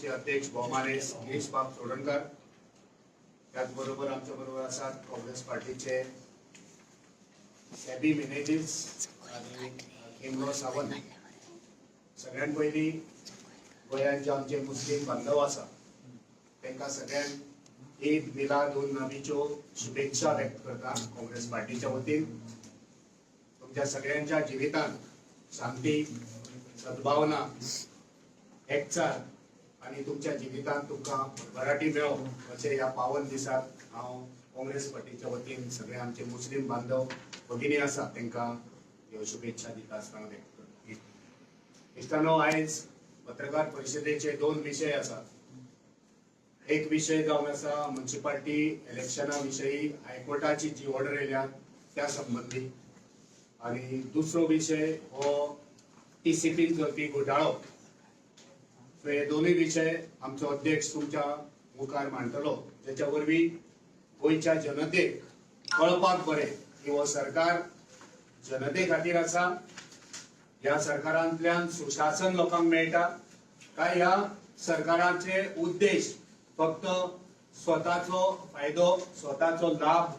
पार्टीचे अध्यक्ष भोवमानेस गिरीशबाब चोडणकर, त्याचबरोबर आमच्या बरोबर आसात काँग्रेस पार्टीचे सॅबी मिनेझीस आणि खेमलो सावंत. सगळ्यात पयलीं गोंयांत जे आमचे मुस्लीम बांधव आसा तांकां सगळ्यांक ईद मिलाद उन नबीच्यो शुभेच्छा व्यक्त करता काँग्रेस पार्टीच्या वतीन. तुमच्या सगळ्यांच्या जिवितांत शांती, सद्भावना, एकचार आणि तुमच्या जिवितांत तुमकां भरभराटी मेळो अशें ह्या पावन दिसाक हांव काँग्रेस पार्टीच्या वतीन सगळे आमचे मुस्लीम बांधव भगिनी आसा तांकां ह्यो शुभेच्छा दिता आसतना व्यक्त करता. इश्टानो, आयज पत्रकार परिशदेचे दोन विशय आसात. एक विशय जावन आसा म्युनिसिपालिटी इलेक्शना विशयी हायकोर्टाची जी ऑर्डर येयल्या त्या संबंदी, आणि दुसरो विशय हो टीसीपीन चलपी घोटाळो. सो हे दोनूय विशय आमचो अध्यक्ष तुमच्या मुखार मांडटलो, ज्याच्या वरवीं गोंयच्या जनतेक कळपाक बरें की हो सरकार जनते खातीर आसा, ह्या सरकारांतल्यान सुशासन लोकांक मेळटा काय ह्या सरकाराचे उद्देश फक्त स्वताचो फायदो, स्वताचो लाभ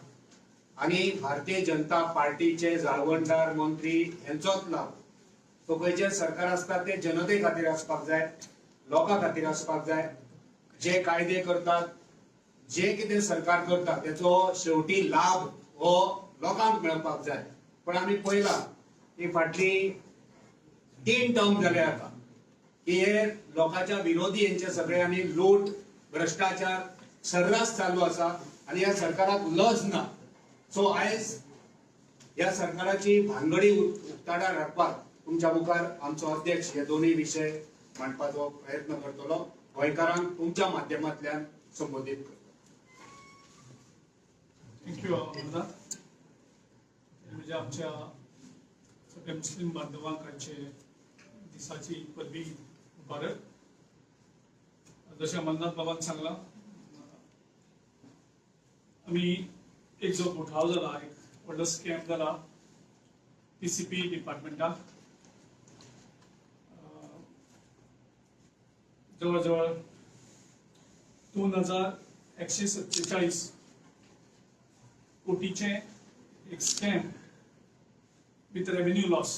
आणि भारतीय जनता पार्टीचे जाळवणदार मंत्री हेंचोच लाभ. सो खंयचें सरकार आसता ते जनते खातीर आसपाक जाय, लोकां खातीर आसपाक जाय. जे कायदे करतात, जे कितें सरकार करता तेचो शेवटी लाभ हो लोकांक मेळपाक जाय. पण आमी पळयलां की फाटली 3 टर्म जाले आता की हे लोकांच्या विरोधी हेंचे सगळे आनी लूट, भ्रष्टाचार सर्रास चालू आसा आनी ह्या सरकाराक लज ना. सो आयज ह्या सरकाराची भानगडी उक्ताडार हाडपाक तुमच्या मुखार आमचो अध्यक्ष हे दोनूय विशय मांडपाचो प्रयत्न करतलो. गोंयकारांक तुमच्या माध्यमांतल्यान संबोधीत करतलो. Thank you Amarnath. म्हणजे आमच्या सगळ्या मुस्लीम बांधवांक आजचे दिसाची परबी मुबारक. जशें अमरनाथ बाबान सांगलां, आमी एक जो घोटाळो जाला, एक व्हडलो स्कॅम जाला टीसीपी डिपार्टमेंटाक, जवळ जवळ 2147 कोटीचे एक स्कॅम विथ रेव्हेन्यू लॉस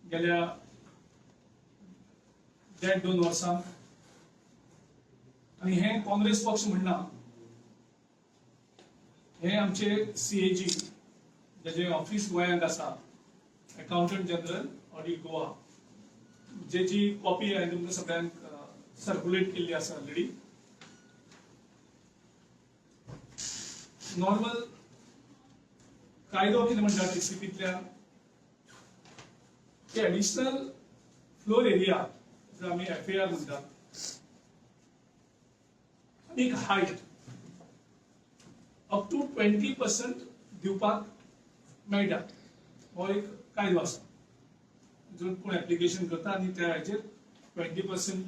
गेल्या 1.5-2 वर्सांत. आनी हें काँग्रेस पक्ष म्हणना, हे आमचे सीएजी जेजे ऑफिस गोंयांत आसा, अकाउंटंट जनरल ऑडिट गोवा, जेची कॉपी हांवें तुमकां सगळ्यांक सर्क्युलेट केल्ली आसा ऑलरेडी. नॉर्मल कायदो कितें म्हणटा टीसीपींतल्यान की एडिशनल फ्लोर एरिया जो आमी एफएआर म्हणटात, एक हायट अप टू 20% दिवपाक मेळटा, हो एक कायदो आसा. जर कोण एप्लिकेशन करता आनी त्या हेचेर 20%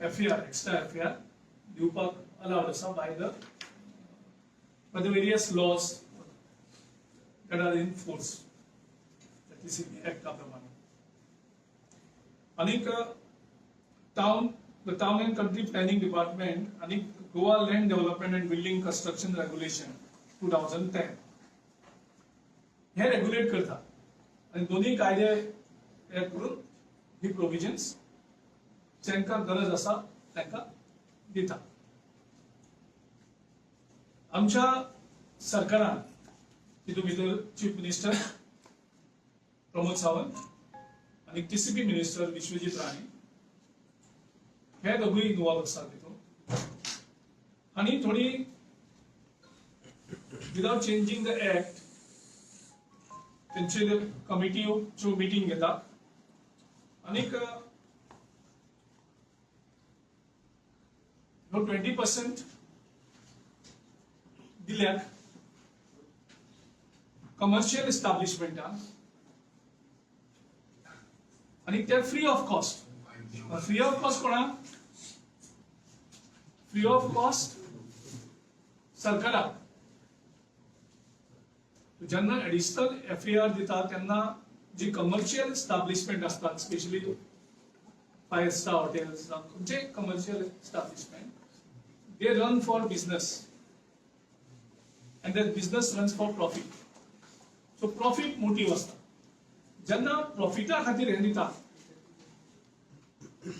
एफएआर, एक्स्ट्रा एफएआर दिवपाक अलावड आसा by the various laws that are in force, TCP ऍक्टा प्रमाणे. आनीक the town and country planning department आनी Goa land development and building construction regulation 2010 हे रेग्युलेट करता आनी दोन्ही कायदे हे करून ही प्रोविजन्स जांकां गरज आसा तांकां दिता. आमच्या सरकारान तितून भितर चीफ मिनिस्टर प्रमोद सावंत आनी टीसीपी मिनिस्टर विश्वजीत राणे हे दोगूय इन्वॉल्व आसात तितून. आनी थोडी विदाउट चेंजींग the act तेंचे कमिटीच्यो मिटींग घेतात आनीक ह्यो 20% दिल्यात कमर्शियल इस्टाब्लिशमेंटान आनी ते free of cost. Free of cost कोणाक? फ्री ऑफ कॉस्ट सरकाराक. जेन्ना एडिशनल एफएआर दिता तेन्ना जी कमर्शियल इस्टाब्लिशमेंट असतात, स्पेशली फायव्ह स्टार हॉटेल्स, खंयचे commercial establishment, they run for business and that business runs for profit. So profit motive असता. जेन्ना प्रॉफिटा खातीर हें दितात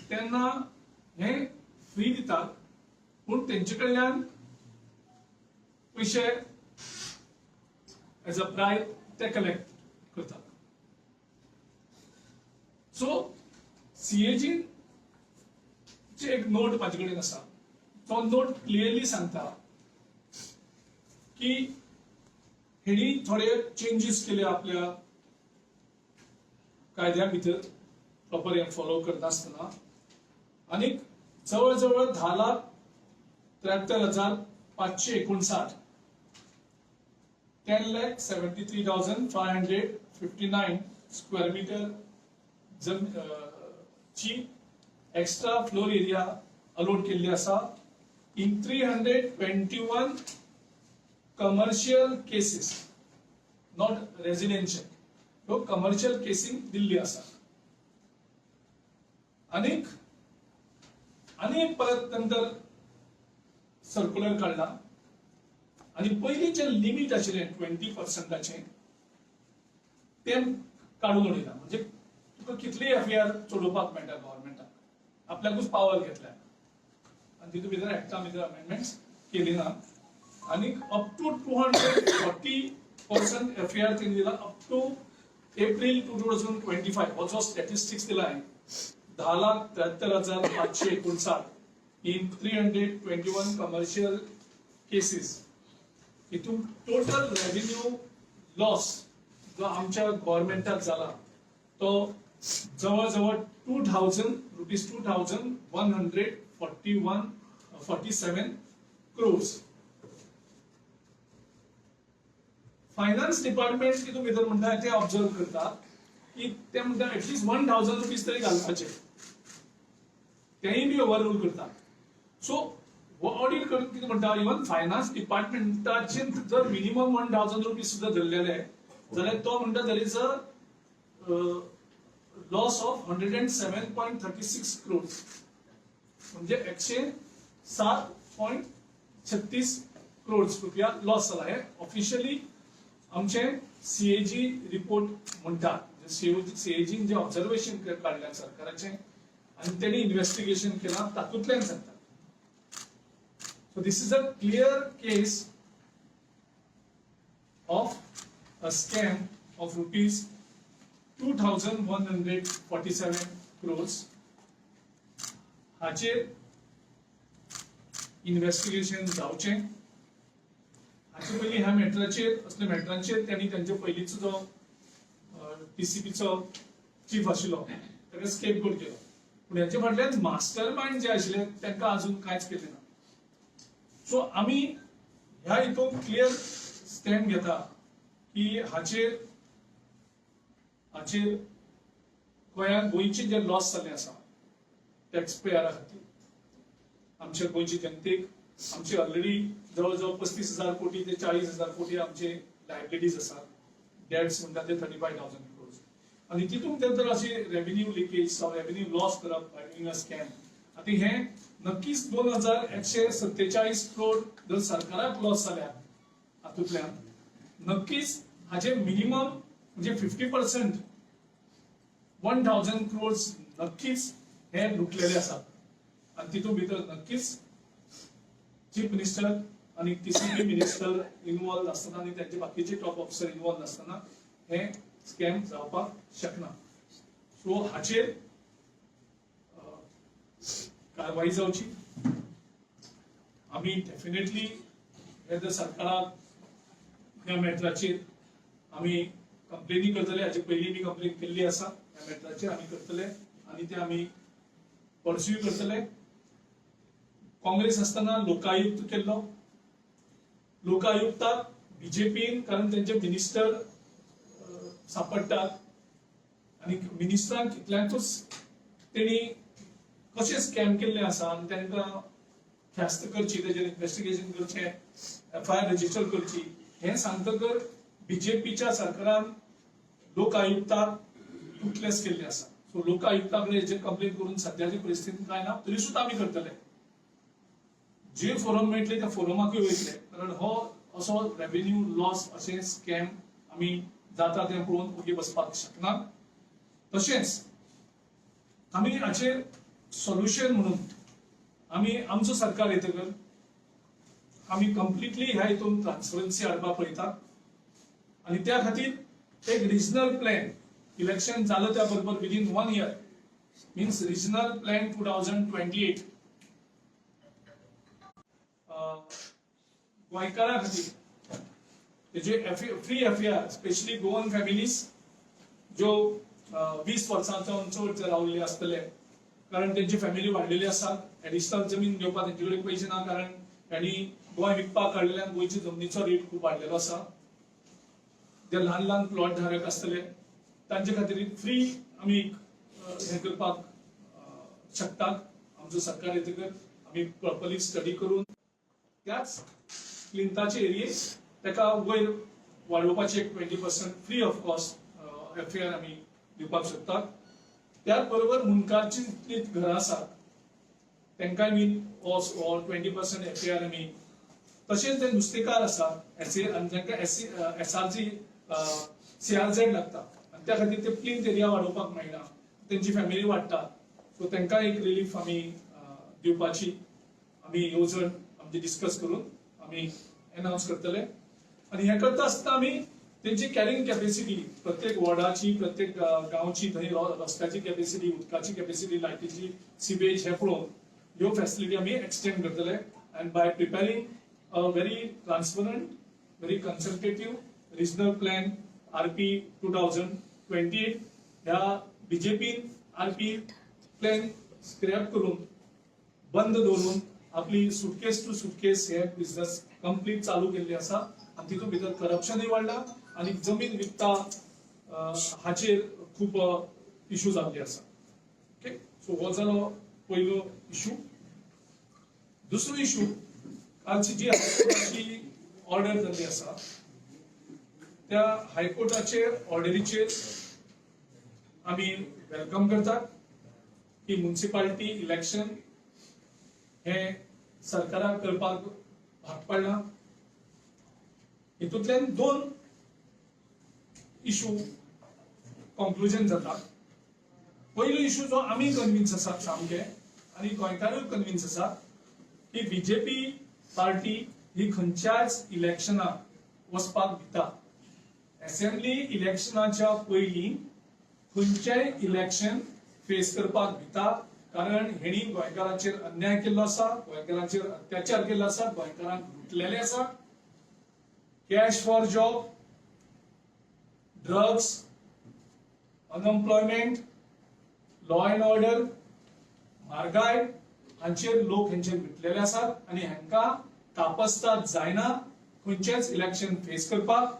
तेन्ना हे फ्री दितात, पूण तेंचे कडल्यान पयशे एज अ ब्रायब ते कलेक्ट करतात. सो सीएजीन चे एक नोट म्हाजे कडेन आसा. तो नोट क्लियरली सांगता की हेणी थोडे चेंजीस केले आपल्या कायद्या भितर, प्रॉपर हें फॉलो करनासतना, आनी जवळ जवळ 10,73,559, 10,73,559 square meter जम ची एक्स्ट्रा फ्लोर एरिया अलॉट केल्ली आसा in 321 commercial cases, not residential. ह्यो कमर्शियल केसीन दिल्ली आसा. आनीक आनी एक परत नंतर सर्क्युलर काडला आनी पयलीं जें लिमीट आशिल्लें 20%चें तें काडून उडयलां. म्हणजे तुका कितली एफएआर चडोवपाक मेळटा गव्हर्मेंटाक, आपल्याकूच पावर घेतल्या. आनी तितून भितर एक्टा भितर अमेंडमेंट्स केली ना. आनी up to 240% FAR तेणी दिला up to April 2025. हो जो स्टॅटिस्टिक्स दिला आहे, 10,73,559 in 321 commercial cases, हितून टोटल रेव्हेन्यू लॉस जो आमच्या गव्हर्मेंटाक जाला तो जवळ जवळ two thousand rupees 2,141 47 crores. Finance department तितून भितर म्हणटा ते ऑब्झर्व करता की ते म्हणटा एटलिस्ट 1,000 रुपीज तरी घालपाचे, तेय बी ओव्हर करता. सो हो ऑडिट करून कितें म्हणटा, इवन फायनान्स डिपार्टमेंटाचे जर मिनिमम 1,000 रुपीज सुद्दां धरलेले जाल्यार तो म्हणटा there is a loss of 107.36 crores, म्हणजे 107.36 क्रोर्स रुपया लॉस जाला. हे ऑफिशियली आमचे सीएजी रिपोर्ट म्हणटात. सीएजीन जे ऑब्झर्वेशन काडल्या सरकाराचें आनी तेणी इन्व्हेस्टिगेशन केलां तातूंतल्यान सांगता. So this is a clear case of a scam of rupees 2,147 crores. हाचेर इन्व्हेस्टिगेशन जावचें. हाचे पयलीं ह्या मॅटराचेर, असल्या मॅटरांचेर त्यांनी त्यांचे पयलींचो जो टीसीपीचो चीफ आशिल्लो ताका स्केप गोट केलो, पूण हेचे फाटल्यान मास्टर मायंड जे आशिल्ले तांकां अजून कांयच केलें ना. सो आमी ह्या हितून क्लियर स्टँड घेता की हाचेर गोंयांत गोंयचे जे लॉस जाल्ले आसा टॅक्स पेयरा खातीर, आमच्या गोंयचे जनतेक, आमचे ऑलरेडी जवळ जवळ 35,000 कोटी ते 40,000 कोटी आमचे लायबिलिटीज आसात, डेट्स म्हणटा ते 35,000 क्रोर्स, आनी तितून ते जर अशी रेव्हेन्यू लिकेज जावं रेव्हेन्यू लॉस करप बाय डुईंग अ स्कॅम, आतां हें नक्कीच 2,147 क्रोड जर सरकाराक लॉस जाल्या हातूंतल्यान, नक्कीच हाजे मिनिमम म्हणजे 50%, 1,000 क्रोर्स नक्कीच हे लुटलेले आसात. आनी तितून भितर नक्कीच चीफ मिनिस्टर आणि टीसीपी मिनिस्टर इन्वॉल्व आसतना आनी त्यांचे बाकीचे टॉप ऑफिसर इन्वॉल्व आसतना हे स्कॅम जावपाक शकना. सो हाचेर कारवाई जावची. आमी डेफिनेटली हे जर सरकाराक ह्या मॅटराचेर आमी कंप्लेनी करतले. हाचे पयलीं बी कंप्लेन केल्ली आसा. ह्या मॅटराचेर आमी करतले आनी ते आमी पर्स्यू करतले. काँग्रेस आसतना लोकायुक्त केल्लो. लोकायुक्ताक बीजेपीन, कारण तेंचे मिनिस्टर सापडटात आनी मिनिस्टरांक कितल्यांकूच तेणी कशें स्कॅम केल्लें आसा आनी तांकां ख्यास्त करची, तेजेर इन्व्हेस्टिगेशन करचें, एफआयआर रजिस्टर करची, हें सांगतकर बीजेपीच्या सरकारान लोक आयुक्ताक टुथलेस केल्ली आसा. सो लोक आयुक्ता कडेन हेजेर कंप्लेन करून सद्याची परिस्थिती काय ना, तरी सुद्दां आमी करतले. जे फोरम मेळटले त्या फोरमाकूय वयतले, कारण हो असो रेव्हेन्यू लॉस अशें स्कॅम आमी जाता तें पळोवन ओगी बसपाक शकना. तशेंच आमी हाचेर सोल्युशन म्हणून आमी आमचो सरकार येतकर आमी कंप्लिटली ह्या हितून ट्रान्सपरन्सी हाडपाक पळयतात आनी त्या खातीर एक रिजनल प्लॅन, इलेक्शन जालें त्या बरोबर within one year, means regional plan 2028, गोंयकारां खातीर तेजे free FAR, specially Goan families ज्यो 20 वर्सांच्यान चड जे रावल्ले आसतले, कारण तेंची फॅमिली वाडलेली आसा, एडिशनल जमीन घेवपाक तेंचे कडेन पयशे ना, कारण तांणी गोंय विकपाक काडलेल्यान गोंयची जमनीचो रेट खूब वाडलेलो आसा. जे ल्हान ल्हान प्लॉट धारक आसतले तांचे खातीर फ्री आमी हें करपाक शकतात. आमचो सरकार येतकर आमी प्रॉपरली स्टडी करून त्याच प्लिंथाचे एरियेक ताका वयर वाडोवपाचे एक 20% free of cost FAR आमी दिवपाक शकतात. त्याच बरोबर मुंडकारची जितली घरां आसात तांकांय बी हो 20% एफएआर आमी, तशेंच जे नुस्तेकार आसात एस आनी तांकां एसआरजी सीआरझेड लागता आनी त्या खातीर ते प्लिंथ एरिया वाडोवपाक मेळना, तेंची फॅमिली वाडटा, सो तांकां एक रिलीफ आमी दिवपाची आमी येवजण आमची डिस्कस करून आमी अनाउन्स करतले. आनी हें करता आसतना आमी तेंची कॅरिंग कॅपेसिटी, प्रत्येक वॉर्डाची, प्रत्येक गांवची, थंय रस्त्याची कॅपेसिटी, उदकाची कॅपेसिटी, लायटीची, सिवेज हें पळोवन ह्यो फॅसिलिटी आमी एक्सटेंड करतले and by preparing a very transparent, very consultative regional plan RP 2028. ह्या बीजेपीन आरपी प्लॅन स्क्रॅप करून, बंद दवरून आपली सुटकेस टू सुटकेस हे बिझनेस कंप्लीट चालू केल्ली आसा आनी तितून भितर करप्शनूय वाडला आनी जमीन विकता हाचेर खूब इशू जाल्ले आसा. ओके, सो हो जालो पयलो इशू. दुसरो इशू, कालची जी हायकोर्टाची ऑर्डर जाल्ली आसा, त्या हायकोर्टाचे ऑर्डरीचेर आमी welcome करतात की म्युन्सिपालिटी इलेक्शन हे सरकाराक करपाक भाग पडला. हितूंतल्यान दोन इशू कॉन्क्लुजन जाता. पयलो इशू जो आमी कन्विन्स आसात सामके आनी गोंयकारूय कन्विन्स आसात की बीजेपी पार्टी ही खंयच्याच इलेक्शनाक वचपाक भिता. असेंब्ली इलेक्शनाच्या पयलीं खंयचेय इलेक्शन फेस करपाक भिता, कारण हेणी गोंयकारांचेर अन्याय केल्लो आसा, गोंयकारांचेर अत्याचार केल्लो आसा, गोंयकारांक लुटलेले आसा. Cash for job, drugs, unemployment, law and order, म्हारगाय हांचेर लोक हेंचेर विटलेले आसात आनी हांकां कापस्ताद जायना खंयचेच इलेक्शन फेस करपाक.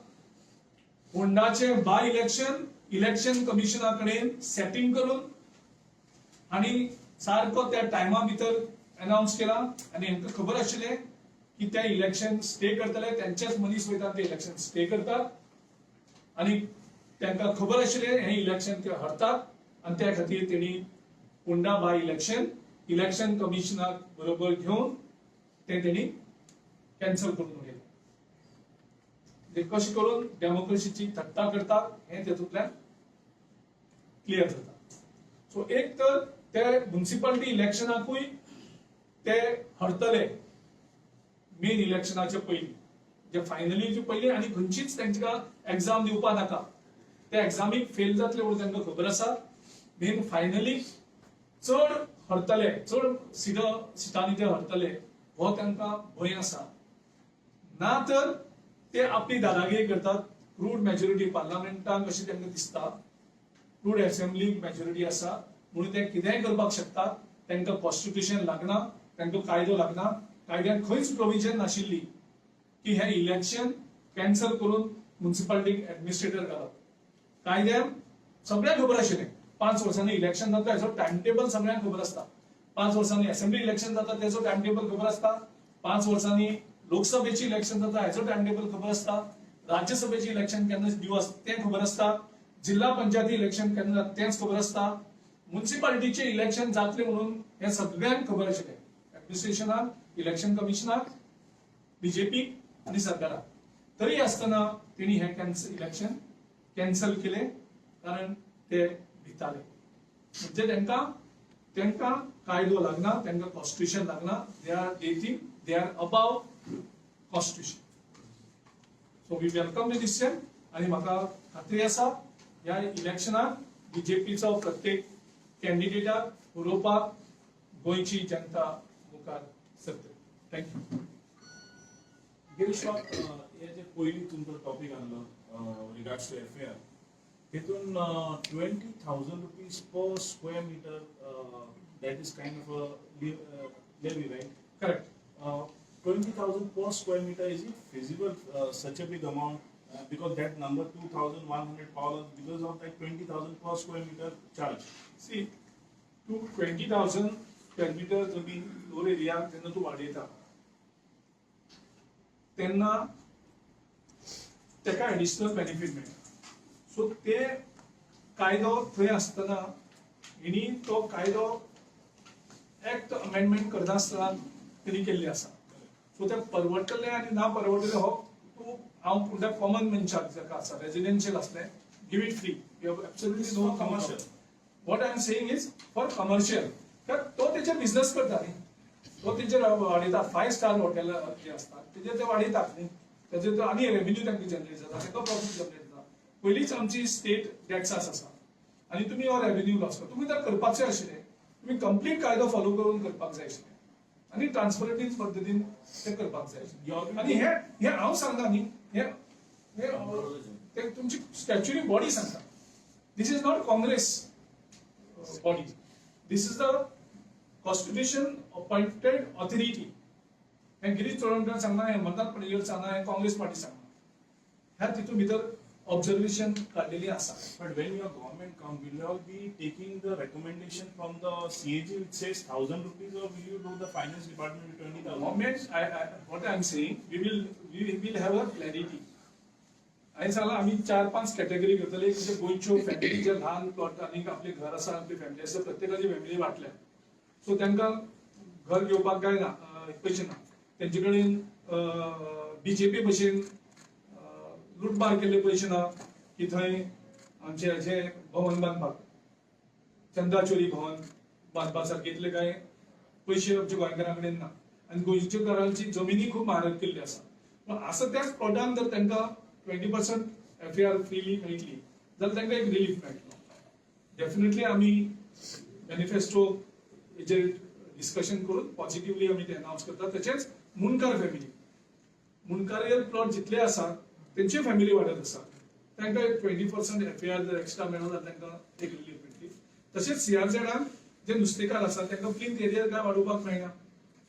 होंडाचे बाय इलेक्शन इलेक्शन कमिशना कडेन सेटिंग करून आनी सारको त्या टायमा भितर अनाउन्स केला आनी हांकां खबर आशिल्लें की ते इलेक्शन स्टे करतले. त्यांचेच मनीस वयतात, ते इलेक्शन स्टे करतात आनी तांकां खबर आशिल्लें हें इलेक्शन ते हरतात आनी त्या खातीर तेणी होंडा बाय इलेक्शन इलेक्शन कमिशनाक बरोबर घेवन ते तेणी कॅन्सल करून उडयलें. ते कशें करून डेमोक्रेसीची थट्टा करतात हें तेतूंतल्यान क्लियर जाता. सो एक तर ते म्युन्सिपालिटी इलेक्शनाकूय ते हरतले मेन इलेक्शनाचे पयलीं, जे फायनली पयलीं, आनी खंयचीच तांकां एग्जाम दिवपा नाका. ते एग्जामीक फेल जातले म्हणून तांकां खबर आसा. मेन फायनली चड हरतले, चड सिटांनी ते हरतले हो तांकां भंय आसा. ना तर ते आपली दादागिरी करतात. क्रूड मेजॉरिटी पार्लमेंटाक अशें तांकां दिसता, क्रूड असेंब्लीक मेजॉरिटी आसा म्हणून ते कितेंय करपाक शकतात. तांकां कॉन्स्टिट्युशन लागना, तांकां कायदो लागना. कायद्यान खंयच प्रोविजन नाशिल्ली की हे इलेक्शन कॅन्सल करून म्युन्सिपालिटीक एडमिनिस्ट्रेटर घालप. कायद्यान सगळ्यांक खबर आशिल्लें 5 वर्सांनी इलेक्शन जाता हेचो टायम टेबल सगळ्यांक खबर आसता. 5 वर्सांनी असेंब्ली इलेक्शन जाता तेचो टायम टेबल खबर आसता. 5 वर्सांनी लोकसभेची इलेक्शन जाता हेचो टायम टेबल खबर आसता. राज्यसभेची इलेक्शन केन्ना ड्यू आसता तें खबर आसता. जिल्हा पंचायती इलेक्शन केन्ना जाता तेंच खबर आसता. मुन्सिपालिटीचे इलेक्शन जातले म्हणून हें सगळ्यांक खबर आशिल्लें, एडमिनिस्ट्रेशनाक, इलेक्शन कमिशनाक, बीजेपी आनी सरकाराक. तरी आसतना तेणी हें कॅन्सल इलेक्शन कॅन्सल केलें, कारण ते भिताले. म्हणजे तांकां कायदो लागना, तांकां कॉन्स्टिट्यूशन लागना. They are above constitution. So we welcome the decision आनी म्हाका खात्री आसा, ह्या इलेक्शनाक बीजेपीचो प्रत्येक कॅन्डिडेटाक उलोवपाक गोंयची जनता मुखार सरतली. Thank you. Girish बाब, हे जे पयलीं तुमचो टॉपीक आहलो रिगार्ड्स टू एफ आर, हितून ₹20,000 per square meter, that is kind of a levy, right? Correct. 20,000 per square meter, is it feasible, such a big amount? Because that number 2,100 power, because of that 20,000 per square meter charge. See, तूं 20,000 square meter जमीन lower area जेन्ना तूं वाडयता, तेन्ना तेका additional benefit मेळटा. So ते कायदो थंय आसतना हेणी तो कायदो एक्ट अमेंडमेंट करनासतना तेणी केल्ली आसा. सो ते परवडटले आनी ना परवडटले हो तूं हांव म्हणटा, कॉमन मनशाक जाका आसा रेजिडेन्शियल आसलें, give it free, you have absolutely no commercial. What I am saying is for commercial, कारण तो तेचेर बिझनस करता न्ही, तो तेचेर वाडयता. फायव स्टार हॉटेल जे असतात तेजेर ते वाडयतात न्ही, तेजेर तो आनी रेव्हेन्यू तांकां जनरेट जाता, तांकां प्रॉफीट जनरेट जाता. पयलींच आमची स्टेट टॅक्सास आसा आनी तुमी हो रेव्हेन्यू लॉस करता. तुमी जर करपाचें आशिल्लें, तुमी कंप्लीट कायदो फॉलो करून करपाक जाय आशिल्लें आनी ट्रान्सपरंट पद्दतीन तें करपाक जाय आशिल्लें. आनी हे हे हांव सांगना न्ही, हे हे ते तुमची स्टॅच्युटरी बॉडी सांगता. This is not Congress body. This is the constitution appointed authority. हें गिरीश चोडणकर सांगना, हें हेमंत पणजेकर सांगना, हें काँग्रेस पार्टी सांगना. ह्या तितून भितर ऑब्जर्वेशन काडलेली आसा. But when your government come, will you all be taking the recommendation from the CAG which says ₹1,000, or will you do the finance department with 20,000? Government, what I am saying, we will have a clarity. हांवें सांगलां, आमी चार पांच category करतले. एक म्हणजे गोंयच्यो family जे ल्हान प्लॉट आनी आपलें घर आसा, आपली फॅमिली आसा, प्रत्येकाची फॅमिली वांटल्या. सो तांकां घर घेवपाक काय ना, पयशे ना. तेंचे कडेन बीजेपी भशेन लुटमार केल्ले पयशे ना की थंय आमचे हेजे भवन बांदपाक, चंदाचोरी भवन बांदपा सारके इतले कांय पयशे आमच्या गोंयकारां कडेन ना आनी गोंयच्या घरांची जमिनी खूब म्हारग केल्ली आसा. पूण आसा त्याच प्लॉटान जर तांकां 20% एफएआर फ्रीली मेळटली जाल्यार तांकां एक रिलीफ मेळटलो. डेफिनेटली आमी मॅनिफेस्टो हेजेर डिस्कशन करून पॉझिटिवली आमी ते अनावन्स करतात. तशेंच मुंडकार फॅमिली, मुंडकार प्लॉट जितले आसा, तेंची फॅमिली वाडत आसा, तांकां एक 20% एफएआर जर एक्स्ट्रा मेळ्ळो जाल्यार तांकां एक रिलीफ मेळटली. तशेंच सीआरझेडान जे नुस्तेकार आसा, तांकां प्लिंथ एरिया काय वाडोवपाक मेळना.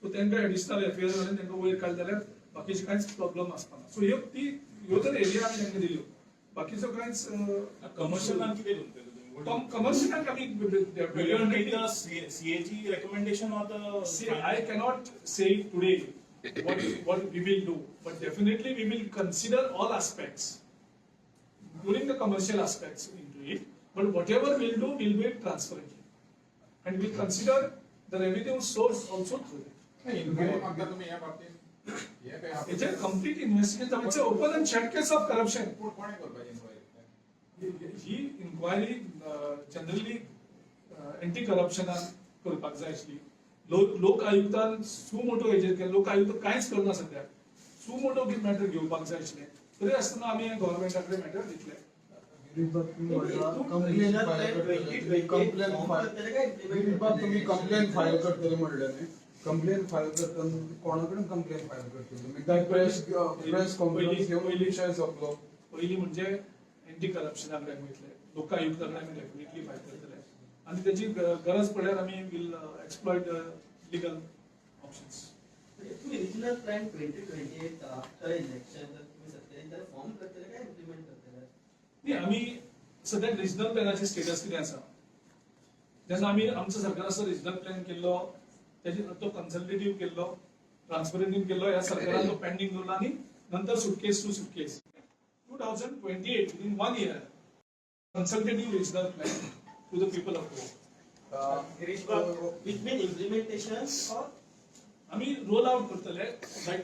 सो तांकां एडिशनल एफएआर जाल्यार, तांकां वयर काडले जाल्यार बाकीचे कांयच प्रॉब्लम आसपाना. सो ह्यो ती ह्यो तर एरिया आमी तांकां दिल्यो, बाकीचो कांयच. कमर्शियल कितें करतले तुम्ही? कमर्शियलाक आमी Will you take the CAG recommendation or the See, I cannot say today what we will do, but definitely we will consider all aspects, including the commercial aspects into it. But whatever we'll do, we'll do it transparently. And we'll consider the revenue source also through it. Inquiry मागता तुम्ही या बाबतीत, हे काय? It's a complete investigation. It's an open and shut case of corruption. कोण कोणे करपाची enquiry? ही enquiry generally anti करप्शनान करपाक जाय आसली. लोक आयुक्तान सु मोटो हेजेर केलें. लोक आयुक्त कांयच करना सद्याक. सु मोटो मॅटर घेवपाक जाय आसलें, तरी आसतना आमी गव्हर्मेंटा कडेन मॅटर दितले. कंप्लेन फायल करतले, कंप्लेन फायल, गिरीश, तुम्ही कंप्लेन फायल करतले म्हणले न्ही? कंप्लेन फायल करतना कोणा कडेन कंप्लेन फायल करतले तुम्ही? काय प्रेस प्रेस कॉन्फरन्स घेवन विशय सोंपलो? पयली म्हणजे एंटी करप्शना कडेन वयतले, लोक आयुक्ता कडेन आमी डेफिनेटली फायल करतले आनी तेजी गरज पडल्यार आमी will exploit legal options. तुम्ही regional plan 2028 after election जर तुम्ही सत्तेर तर फॉर्म करतले काय इम्प्लिमेंट करतले? न्ही, आमी सद्याक रिजनल प्लॅनाचे स्टेटस कितें आसा, जेन्ना आमी आमचो सरकार आसतना रिजनल प्लॅन केल्लो, तेजे तो कन्सल्टेटीव केल्लो, ट्रान्सपरंटीन केल्लो. ह्या सरकारान तो पेंडींग दवरला आनी नंतर suitcase to suitcase 2028, within one year. consultative regional plan to the people of Goa. Girish Babu, which mean implementation or आम्ही रोल आउट करतले by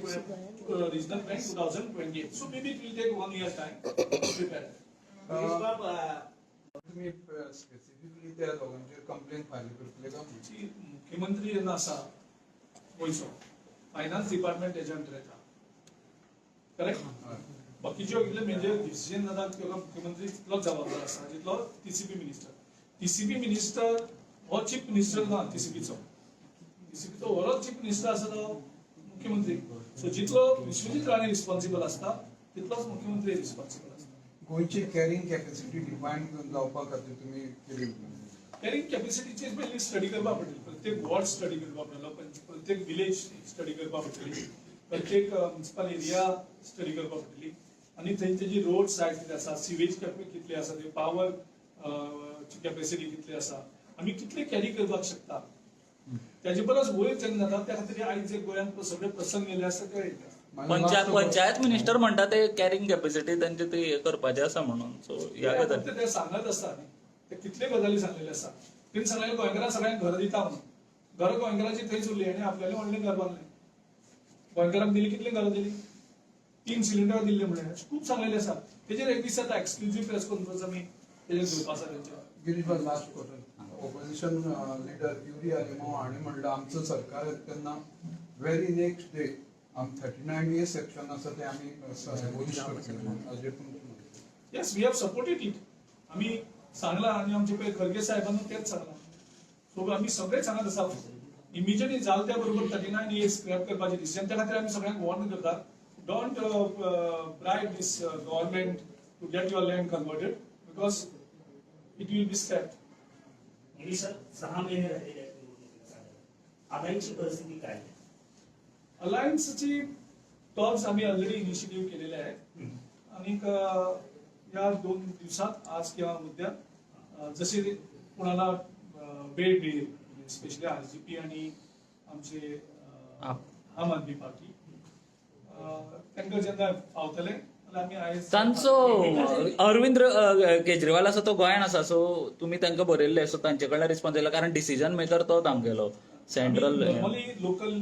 regional plan 2028. So maybe it will take one year time to prepare. Girish Babu, तुम्ही specifically त्या दोगांचेर complain file करतले काय? ची मुख्यमंत्री जेन्ना आसा गोंयचो, फायनान्स डिपार्टमेंट तेज्या अंडर येता, करेक्ट? बाकीच्यो कितले मेजर डिसिजन जाता किंवा मुख्यमंत्री तितलोच जबाबदार आसा जितलो टीसीपी मिनिस्टर. टीसीपी मिनिस्टर हो चीफ मिनिस्टर ना टीसीपीचो. टीसीपीचो ओवरऑल चीफ मिनिस्टर आसा तो मुख्यमंत्री. सो जितलो विश्वजीत राणे रिस्पॉन्सिबल आसता तितलोच मुख्यमंत्री रिस्पॉन्सिबल आसता. गोंयची कॅरिंग कॅपॅसिटी डिफायन जावपा खातीर तुमी केली? कॅरिंग कॅपॅसिटीची पयली स्टडी करपा पडटली. प्रत्येक वॉर्ड स्टडी करपा पडटलो, प्रत्येक विलेज स्टडी करपा पडटली, प्रत्येक म्युनिसिपल एरिया स्टडी करपा पडटली आनी थंय तेजी रोड सायज कितें आसा, सिवेज कितली आसा, ते पावर कॅपॅसिटी कितली आसा, आमी कितले कॅरी करपाक शकता, त्याचे परस वयर जेन्ना जाता. त्या खातीर आयज जे गोंयांत सगळे प्रसंग येयले आसा ते येयले आसा. पंचायत पंचायत मिनिस्टर म्हणटा ते कॅरिंग कॅपॅसिटी तांचे ते हे करपाचे आसा म्हणून, सो ह्या फक्त गजाली ते सांगत आसता न्ही, ते कितले गजाली सांगलेले आसा. तेणी सांगलेले गोंयकारां सगळ्यांक घर दिता म्हणून. घर गोंयकारांची थंयच उरली आनी आपल्याले व्हडलें घर बांदलें. गोंयकारांक दिली कितली घरां दिली? तीन सिलिंडर दिल्ले म्हणून अशें खूब सांगलेले आसा. तेजेर एक दीस आतां एक्सक्लुजीव प्रेस कॉन्फरन्स आमी तेजेर घेवपा आसा तेंच्या. गिरीश भाई, last question. Opposition leader Yuri Alemao हांणी म्हणलं आमचं सरकार येता तेन्ना व्हेरी नेक्स्ट डे आम 39A section आसा ते आमी एबोलिश करतले म्हणून. हाजेर तुमचें मत? Yes, we have supported it. आमी सांगला आनी आमचे पळय खरगे साहेबांनी तेच सांगला. सो आमी सगळे सांगत आसा, इमिजिएटली जाल त्या बरोबर 39A scrap करपाचे डिसिजन. त्या खातीर आमी सगळ्यांक वॉर्न करतात, don't bribe this government to get your land converted because it will be scrap. Girish sir, 6 महिने राहिलेले आहेत निवडणुकीला साधारण. अलायन्सची परिस्थिती काय आहे? अलायन्सची टॉक्स आम्ही ऑलरेडी इनिशिएटिव्ह केलेले आहेत आणि या 2 दिवसात, आज किंवा उद्या, जसे कोणाला वेळ मिळेल, स्पेशली आरजीपी आणि आमचे आप. आम आदमी पार्टी, तांकां जेन्ना पावतले जाल्यार आमी आयज तांचो अरविंद केजरीवाल आसा तो गोंयान आसा, सो तुमी तांकां बरयल्ले, सो तांचे कडल्यान रिस्पॉन्स येयला? कारण डिसिजन मेकर तो तांगेलो सेंट्रल. नॉर्मली लोकल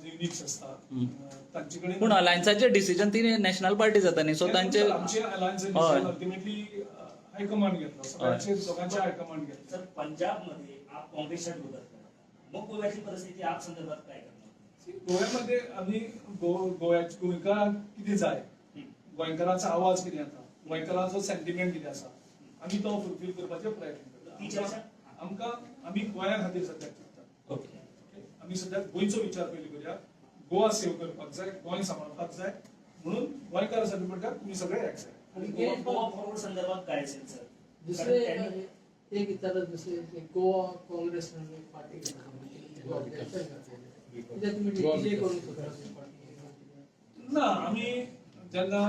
जे युनिट्स असतात तांचे कडेन. पूण अलायन्साचे डिसिजन ती नॅशनल पार्टी जाता न्ही, सो तांचे आमचे अलायन्स अल्टिमेटली हायकमांड घेतलो, सगळ्यांचे दोघांचे हायकमांड घेतलं. सर, पंजाबमध्ये आप काँग्रेसच्या विरोधात करणार, मग गोव्याची परिस्थिती आप संदर्भात काय करणार? गोव्यामध्ये आम्ही गोव्या गोंयकारांक कितें जाय, गोंयकारांचो आवाज कितें येता, गोंयकारांचो सेंटिमेंट कितें आसा, आमी तो फुलफील करपाचे प्रयत्न ती करता. चर्चा आमकां आमी गोंया खातीर सद्याक चिंततात. ओके? आमी सद्याक गोंयचो विचार पयलीं करुया. गोवा सेव करपाक जाय, गोंय सांबाळपाक जाय, म्हणून गोंयकार साठी म्हणटात तुमी सगळे एक जाय. आणि गोवा गोवा फॉरवर्ड संदर्भात काय असेल सर? दुसरे कारण त्यांनी- एक विचारत, दुसरे एक गोवा काँग्रेस म्हणून एक पार्टी घातली. कित्याक तुमी डिक्लेअर करूंक शकता पार्टी? ना, आमी जेन्ना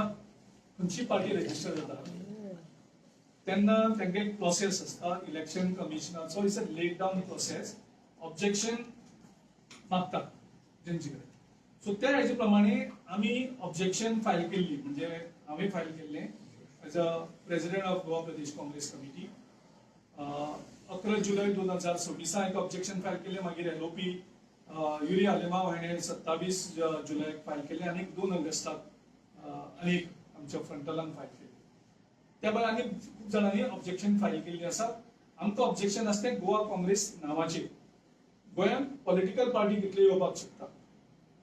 खंयची पार्टी रजिस्टर जाता तेन्ना तांकां एक प्रोसेस आसता election कमिशनाचो. It's a laid down process. Objection मागतात तेंचे कडेन. सो त्या हेजे प्रमाणे आमी ऑब्जेक्शन फायल केल्ली, म्हणजे हांवें फायल केल्लें as a president of Goa Pradesh Congress Committee. 11 जुलय 2026 एक ऑब्जेक्शन फायल केलें. मागीर एलओपी युरी आलेमाव हाणें 27 जुलयाक फायल केलें आनी 2 ऑगस्टाक आनी एक आमच्या फ्रंटलान फायल केलें. त्या भायर आनी खूब जाणांनी ऑब्जेक्शन फायल केल्ली आसा. आमकां ऑब्जेक्शन आसा तें गोवा काँग्रेस नांवाचेर. गोंयांत पॉलिटिकल पार्टी कितली येवपाक शकता,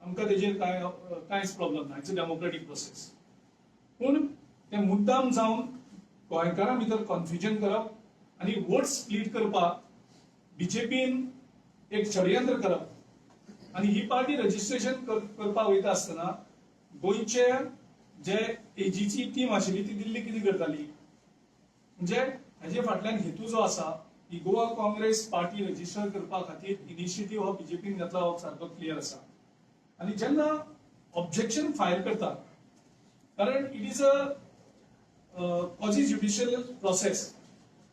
आमकां तेजेर कांय कांयच प्रॉब्लम ना. It's a democratic process. पूण ते मुद्दाम जावन गोंयकारां भितर कन्फ्युजन करप आनी वोट स्प्लीट करपाक बीजेपीन एक षडयंत्र करप आनी ही पार्टी रजिस्ट्रेशन करपाक वयता आसतना गोंयचे जे एजीची टीम आशिल्ली ती दिल्ली कितें करताली? म्हणजे हेजे फाटल्यान हेतू जो आसा ही गोवा काँग्रेस पार्टी रजिस्टर करपा खातीर इनिशिएटीव हो बीजेपीन घेतला हो सारको क्लियर आसा. आनी जेन्ना ऑब्जेक्शन फायल करता, कारण it is a quasi judicial process,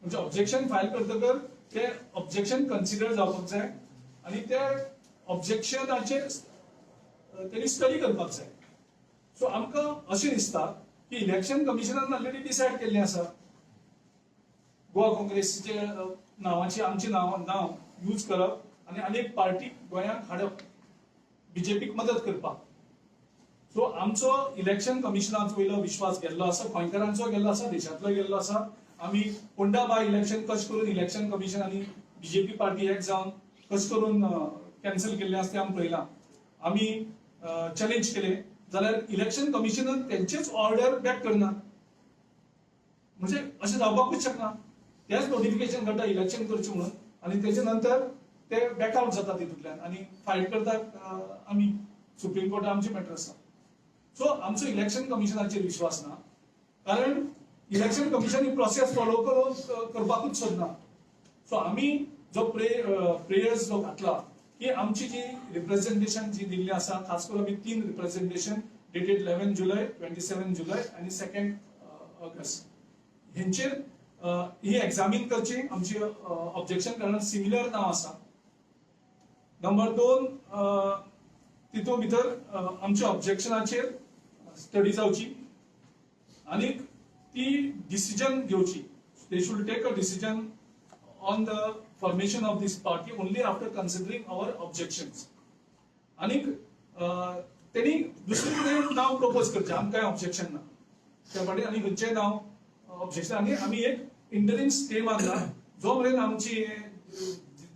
म्हणजे ऑब्जेक्शन फायल करतकर ते ऑब्जेक्शन कन्सिडर जावपाक जाय आनी ते ऑब्जेक्शनाचेर तेणी स्टडी करपाक जाय. सो आमकां अशें दिसता की इलेक्शन कमिशनान ऑलरेडी डिसायड केल्लें आसा. गोवा काँग्रेसीचे नांवाची आमचे नांव नांव यूज करप आनी आनी एक पार्टी गोंयांत हाडप, बीजेपीक मदत करपाक. सो आमचो इलेक्शन कमिशनाचो वयलो विश्वास गेल्लो आसा, गोंयकारांचो गेल्लो आसा, देशांतलो गेल्लो आसा. आमी पोंडा बाय इलेक्शन कशें करून इलेक्शन कमिशन आनी बीजेपी पार्टी एक जावन कशें करून कॅन्सल केल्लें आसा तें आमी पळयलां. आमी चॅलेंज केले जाल्यार इलेक्शन कमिशनान तेंचेच ऑर्डर बॅक करना. म्हणजे अशें जावपाकूच शकना. तेच नोटिफिकेशन काडटा इलेक्शन करचें म्हणून आनी तेजे नंतर ते बॅकआउट जाता तितूंतल्यान आनी फायट करतात. आमी सुप्रीम कोर्टात आमचे मॅटर आसा. सो आमचो इलेक्शन कमिशनाचेर विश्वास ना, कारण इलेक्शन कमिशन ही प्रोसेस फॉलो करून करपाकूच सोदना. सो आमी जो प्रेयर्स जो घातला की आमची जी रिप्रेझेंटेशन जी दिल्ली आसा, खास करून आमी तीन रिप्रेझेंटेशन डेटेड 11 जुलय, 27 जुलय आनी 2 ऑगस्ट हेंचेर ही एग्जामीन करची आमची ऑब्जेक्शन, कारण सिमिलर नांव आसा. नंबर 2, तितून भितर आमच्या ऑब्जेक्शनाचेर स्टडी जावची आनी ती डिसिजन घेवची. They should take a decision on the formation of this party only after considering our objections. आनीक तेणी दुसरे कडेन नांव प्रपोज करचें, आमकां कांय ऑब्जेक्शन ना त्या फाटी आनी खंयचें नांव ऑब्जेक्शन. आनी आमी एक इंटरीम स्टे मारला, जो मेरेन आमची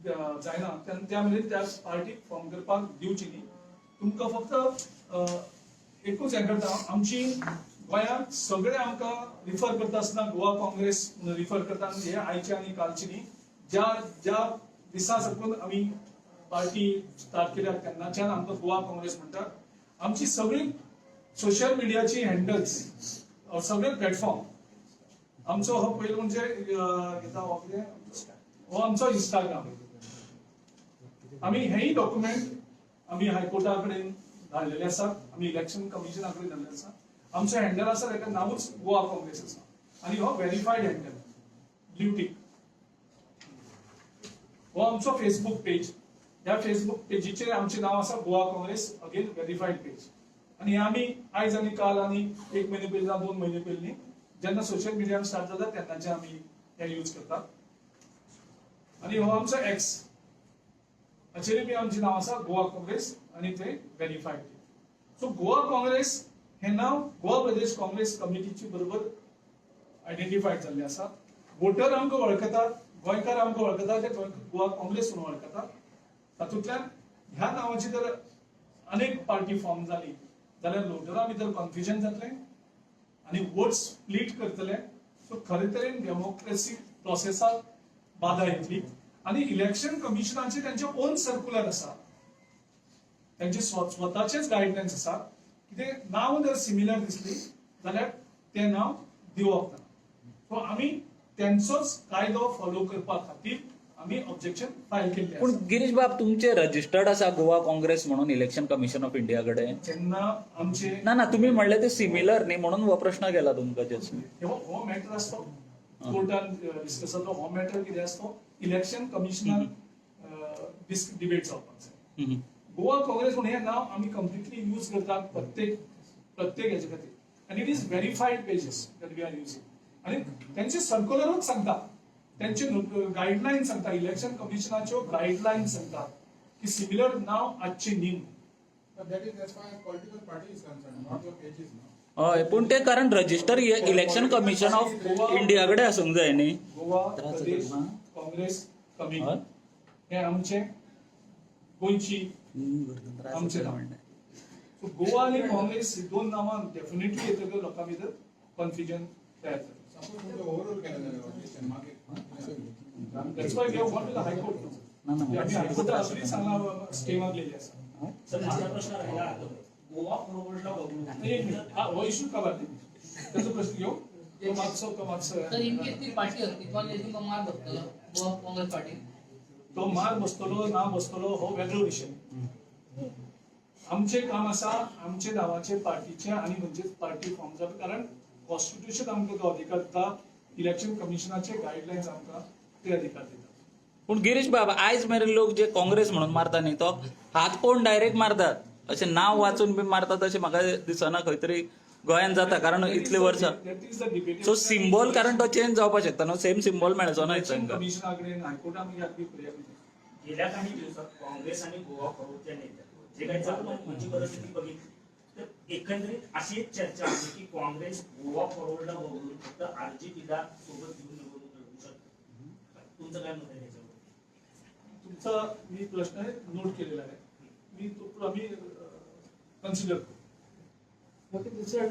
जायना त्या मेरेन त्या पार्टीक फॉर्म करपाक दिवची न्ही. तुमकां फक्त एकूच हें करता, आमची गोंयांत सगळे आमकां रिफर करता आसतना गोवा काँग्रेस रिफर करता. आनी हे आयचे आनी कालची न्ही, ज्या ज्या दिसा साकून आमी पार्टी स्टार्ट केल्या तेन्नाच्यान आमकां गोवा काँग्रेस म्हणटात. आमची सगळी सोशल मिडियाची हँडल्स, सगळे प्लॅटफॉर्म आमचो. हो पयलो म्हणजे घेता हो कितें, हो आमचो इंस्टाग्राम. आमी हेय डॉक्युमेंट आमी हायकोर्टा कडेन धाडलेले आसात, आमी इलेक्शन कमिशना कडेन धाडलेले आसा. आमचो हँडल आसा ताका नांवूच गोवा काँग्रेस आसा आनी हो व्हेरीफायड हँडल, ब्ल्यू टीक. हो आमचो फेसबूक पेज. ह्या फेसबूक पेजीचेर आमचें नांव आसा गोवा काँग्रेस, अगेन व्हेरीफायड पेज. आनी हे आमी आयज आनी काल आनी एक म्हयने पयलीं जावं 2 म्हयने पयलीं, जेन्ना सोशल मिडियान स्टार्ट जाता तेन्नाचे आमी हे यूज करतात. आनी हो आमचो एक्स, हाचेरूय बी आमचें नांव आसा गोवा काँग्रेस आनी ते व्हेरीफायड. सो गोवा काँग्रेस हें नांव गोवा प्रदेश काँग्रेस कमिटीची बरोबर आयडेंटिफायड जाल्लें आसा. वोटर आमकां वळखतात, गोंयकार आमकां वळखतात, ते गोवा काँग्रेस म्हणून वळखतात. तातूंतल्यान ह्या नांवाची जर अनेक पार्टी फॉर्म जाली जाल्यार वोटरा भितर कन्फ्युजन जातलें आनी वोट स्प्लीट करतले. सो खरे तरेन डेमोक्रेसी प्रोसेसाक बाधा येतली. आनी इलेक्शन कमिशनाचे त्यांचे ओन सर्क्युलर आसा, त्यांचे स्वताचेच गायडलायन्स आसा कितें नांव जर सिमिलर दिसली जाल्यार तें नांव दिवप ना. सो आमी त्यांचोच कायदो फॉलो करपा खातीर आमी ऑब्जेक्शन फायल केल्लें पूण आसा. गिरीश बाब, तुमचे रजिस्टर्ड आसा गोवा काँग्रेस म्हणून इलेक्शन कमिशन ऑफ इंडिया कडेन? जेन्ना आमचे ना ना, तुम्ही म्हणले ते सिमिलर न्ही, म्हणून हो प्रश्न केला तुमकां जस्ट. हो हो मॅटर आसतो कोर्टान डिस्कस जातो. हो मॅटर कितें आसतो, इलेक्शन कमिशनान डिबेट जावपाक जाय. गोवा काँग्रेस म्हणून हें नांव आमी कंप्लिटली यूज करतात प्रत्येक प्रत्येक हेजे खातीर आनी it is verified pages that we are using. आनी त्यांचे सर्क्युलरूच सांगता, त्यांचे गायडलायन सांगता, इलेक्शन कमिशनाच्यो गायडलायन सांगता की सिमिलर नांव आसचें न्ही. But that is as far as political party is concerned, not your pages, no? हय, पूण ते कारण register election commission of India कडेन आसूंक जाय न्ही. गोवा त्रास प्रदेश जाता. काँग्रेस कमिटी हय? हे आमचे गोंयची आमचें नांव. सो गोवा आनी काँग्रेस ही दोन नांवां डेफिनेटली येतकीर लोकां भितर कन्फ्युजन तयार जाता. Suppose तुमचं overrule केलं जाल्यार objection मागीर. That's why we have gone to the High Court. ना, ना. आमी हायकोर्टात अजूनय सांगला, स्टे मागलेली आसा. सर, माझा प्रश्न राहिला आता गोवा फॉरवर्डला वगळून एक मिनिट हा, हो इशू कवर न्ही, त्याचो प्रश्न घेऊ. तो मातसो तर इन केस ती पार्टी अस्तित्वात येईल, तुमकां मार बसतलो गोवा काँग्रेस पार्टी? तो मार बसतलो ना बसतलो हो वेगळो विशय. आमचें काम आसा आमचे नांवाचे पार्टीचे आनी म्हणजेच पार्टी फॉर्म जावप, कारण कॉन्स्टिट्युशन आमकां तो अधिकार दिता. इलेक्शन कमिशनाचे गायडलायन्स आमकां ते अधिकार दिता. पूण गिरीश बाब, आयज मेरेन लोक जे काँग्रेस म्हणून मारता न्ही, तो हात पळोवन डायरेक्ट मारतात, अशें नाव वाचून बी मारतात अशें म्हाका दिसना. खंय तरी गोंयांत जाता, कारण इतले वर्सां. That is the debate. So symbol, कारण तो चेंज जावपाक शकता न्हू, सेम सिंबॉल मेळचो ना तांकां. कमिशना कडेन, हायकोर्टान आमी आर्ग्यू करूया. गेल्या काही दिवसात काँग्रेस आणि गोवा फॉरवर्डच्या नेत्या जे काही चालू परिस्थिती बघितली तर एकंदरीत अशी एक चर्चा आहे की काँग्रेस गोवा फॉरवर्डला वगळून फक्त आरजीपीला सोबत घेऊन निवडणूक लढवू शकते. तुमचं काय मत आहे त्याच्यावर? तुमचा मी प्रश्न नोट केलेला आहे. मी तो आम्ही कन्सिडर करू. म्हाका दुसरें,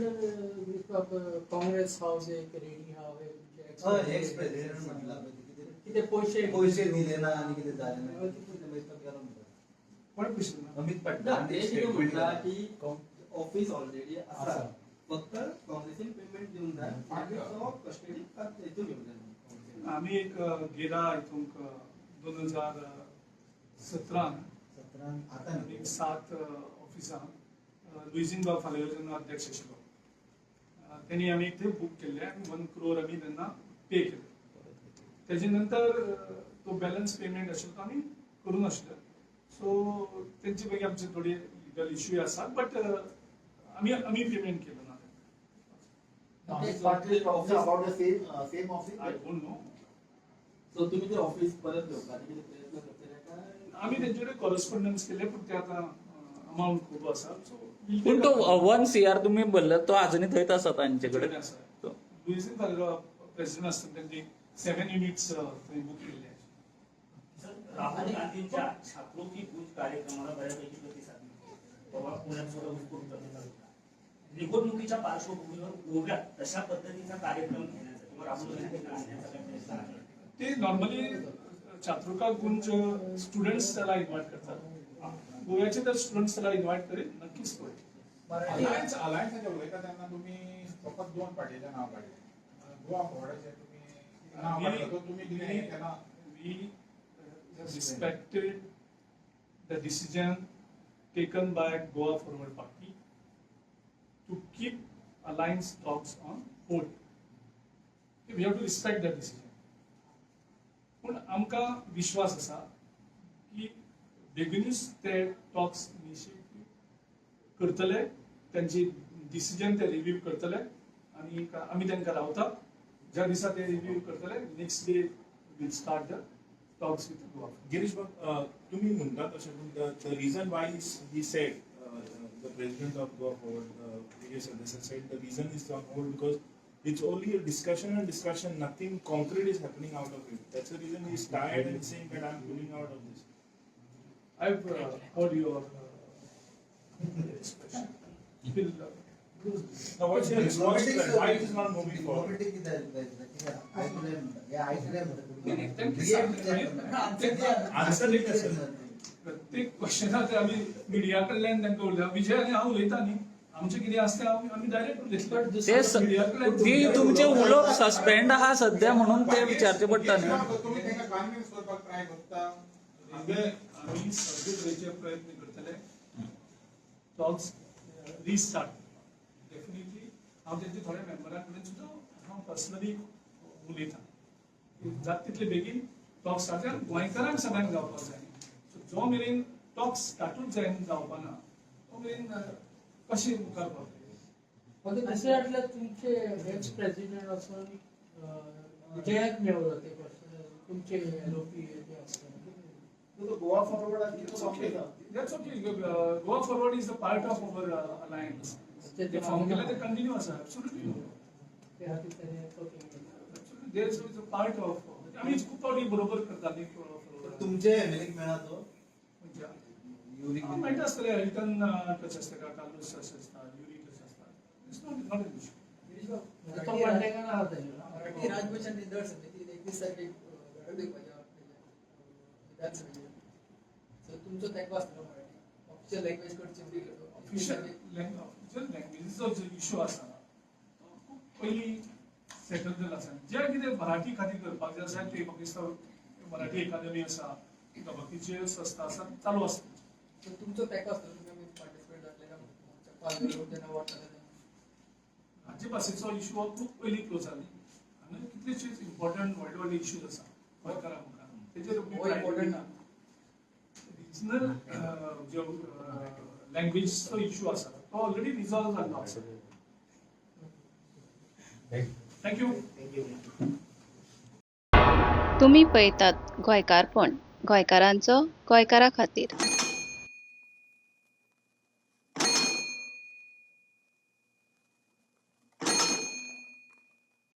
काँग्रेस हाऊस एक रेडी हा. हय, एक्स प्रेसिडेंट म्हटला पळय, कितें कितें पयशे पयशे दिले ना आनी कितें जालें ना, कितें मागीर तो गेलो म्हणटा. कोण प्रश्न ना? अमित ना, पटनायक. ते कितें म्हणटा की ऑफिस ऑलरेडी आसा, फक्त काँग्रेसीन पेमेंट दिवंक जाय, मागीर तो कस्टडी हेतून घेवंक जाय. आम्ही एक गेला इथून 2017 सतरान आतां न्ही. एक सात ऑफिसां, लुईझिन बाब फालेरो जेन्ना अध्यक्ष आशिल्लो, तेणी आमी थंय बूक केल्ले आनी 1 क्रोर आमी तेन्ना पे केले. तेजे नंतर तो बॅलन्स पेमेंट आशिल्लो तो आमी करूं नाशिल्ले. सो तेंचे पैकी आमचे थोडे लिगल इश्यू आसात, बट आमी आमी पेमेंट केलो ना. About the same office? I don't know. So तुम्ही ते ऑफिस परत घेवपाचे कितें प्रयत्न करतले काय? आमी तेंचे कडेन कॉरस्पॉन्डन्स केले, पूण ते आतां अमावंट खूब आसा, सो पूण तो 1 CR तुमी भरला तो अजुनूय थंयच आसा तांचे कडेन. लुईझिन फालेरो प्रेसिडेंट आसतना तेंची 7 युनिट्स थंय बूक केल्ले. सर, राहुल गांधींच्या छात्रों की गूंज कार्यक्रमाला बऱ्यापैकी प्रतिसाद मिळतो. बाबा, पुण्यात सुद्धा उत्स्फूर्त प्रतिसाद होता. निवडणुकीच्या पार्श्वभूमीवर गोव्यात तशा पद्धतीचा कार्यक्रम घेण्याचा किंवा राहुल गांधींना आणण्याचा काही प्रयत्न आहे? ते नॉर्मली छात्रों का गुंज स्टुडंट्स त्याला इन्व्हाइट करतात. गोव्याचे तर स्टुडंट्स त्याला इन्व्हाइट करेल नक्कीच तो. अलायन्स अलायन्साचे उलयता तेन्ना तुमी फकत दोन पार्टीचें नांव काडलें, गोवा फॉरवर्डाचें तुमी नांव काडलें, तो तुमी कितें हें केलां? We respected the decision taken by Goa Forward Party to keep alliance talks on hold. We have to respect that decision. पूण आमकां विश्वास आसा की बेगीनूच ते टॉक्स इनिशिएट करतले, त्यांची डिसिजन ते रिव्ह्यू करतले आनी आमी तांकां रावता. ज्या दिसा ते रिव्ह्यू करतले, next day we'll start the talks with Goa. Girish बाब, तुम्ही म्हणता तशें, पूण the reason why he said, the president of Goa Forward, Vijay Sardesai, said the reason is on hold because it's only a discussion and discussion, nothing concrete is happening out of it. That's the reason he's tired and saying that I'm pulling out of this. I've heard your expression. Will Now, what's your response to that? Why it is not moving forward? Diplomatic कितें जायत, आयकलें म्हणटा, हे आयकलें नाही, म्हणटा. नाही, तांकां Answer कितें आसा? प्रत्येक क्वेश्चनाक आमी मिडिया कडल्यान तांकां उलयता. विजय आनी हांव उलयता न्ही, आमचें कितें आसता तें आमी डायरेक्ट उलयतले. ते ती तुमचे उलोवप सस्पेंड आहा सध्या, म्हणून ते विचारचे पडटा न्ही. तुमी तांकां कन्विन्स करपाक ट्राय करता? आमी आमी सगळे तरेचे प्रयत्न करतले टॉक्स रिस्टार्ट. डेफिनेटली हांव तेंचे थोड्या मेंबरां कडेन सुद्दां हांव पर्सनली उलयतां की जाता तितले बेगीन टॉक्स स्टार्ट जावन गोंयकारांक सगळ्यांक जावपाक जाय. सो जो मेरेन टॉक्स स्टार्टूच जायना, जावपा ना, तो मेरेन कशें मुखार पावतले? म्हाका दुसरें म्हटल्यार तुमचे एक्स प्रेसिडेंट वचून विजयाक मेवलो ते पर्सनल तुमचे एलओपी ते आसतना. तो गोवा फॉरवर्ड आनी It's okay. That's okay. Goa Forward is a part of our alliance. ते फॉर्म केले ते कंटिन्यू आसा. Absolutely. ते खातीर ताणें तो केलो. Absolutely. There is a part of. आमी खूब फावटी बरोबर करताली forward. तुमचे एमएलए मेळा तो? म्हणजे युरी? मेळटा आसतले. हिल्टन टच आसता का, कार्लोस टच आसता, युरी टच आसता. It's not an issue. तो कॉन्टेक्टान आहा ताजे. मराठी राजभाषा नितळ समिती एक दीस सारकी धडक दिवपाची विधानसभेचेर, सो तुमचो तेंको आसतलो मराठी ऑफिशियल लँग्वेज करची? ऑफिशियल लँग्वेजीचो जो इशू आसा तो खूब पयलीं सेटल जाल्लो आसा. जे कितें मराठी खातीर करपाक जाय आसा ते म्हाका दिसता मराठी अकादमी आसा, बाकीचे संस्था आसा, चालू आसा. सो तुमचो तेंको आसतलो, तुमी पार्टिसिपेट जातले काय जेन्ना वोट जाता तेन्ना? राज्य भाशेचो इशू हो खूब पयलीं क्लोज जाली आनी कितलेशेच इम्पॉर्टंट व्हडले व्हडले इश्यूज आसा गोंयकारां मुखार, तेजेर हो इम्पॉर्टंट ना? रिजनल जो लँग्वेजचो इशू आसा तो ऑलरेडी रिजॉल्व जाल्लो आसा. Thank you. Thank you. तुमी पळयतात गोंयकारपण, गोंयकारांचो गोंयकारा खातीर.